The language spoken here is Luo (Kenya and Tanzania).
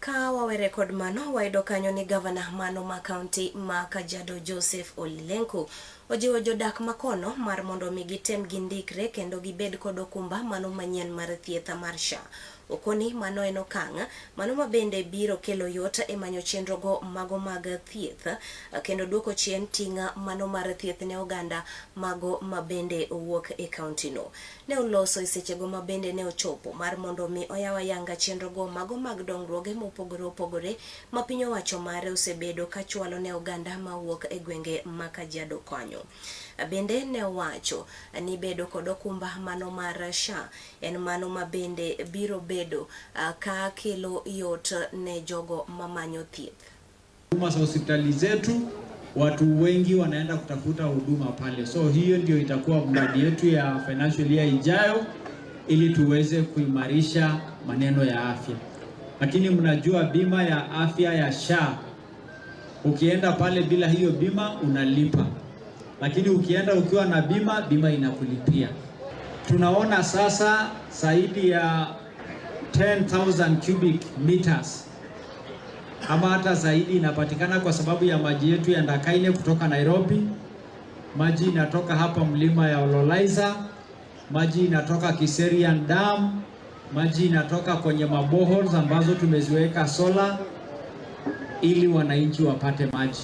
Ka wawere kod mano, wayudo kanyo ni gavana mano ma kaunti ma Kajiado Joseph Ole Lenku ojiwo jodak makono mar mondo mi gitem gindikre kendo gibed kod okumba mano manyien mar thieth mar SHA. Okoni mano en okang' mano ma bende biro kelo yot e manyo chenrogo mago mag thieth kendo duoko chien ting' mano mar thieth ne oganda mago ma bende owuok e kaunti no. Ne oloso e sechego ma bende ne ochopo mar mondo mi oyaw ayanga chenrogo mago mag dongruoge mopogore opogore ma piny owacho mare osebedo ka chwalo ne oganda mawuok e gwenge ma Kajiado kanyo. Bende ne owacho ni bedo kod okumba mano mar SHA en mano ma bende biro bedo ka kelo yot ne jogo mamanyo thieth. Huduma za hospitali zetu, watu wengi wanaenda kutafuta huduma pale, so hiyo ndio itakuwa mradi yetu ya financial year ijayo, ili tuweze kuimarisha maneno ya afya. Lakini mnajua bima ya afya ya SHA, ukienda pale bila hiyo bima unalipa, lakini ukienda ukiwa na bima, bima inakulipia. Tunaona sasa zaidi ya 10,000 cubic meters ama hata zaidi inapatikana kwa sababu ya maji yetu ya Ndakaine kutoka Nairobi. Maji inatoka hapa mlima ya Ololaiza, maji inatoka Kiserian Dam, maji inatoka kwenye maboreholes ambazo tumeziweka solar ili wananchi wapate maji.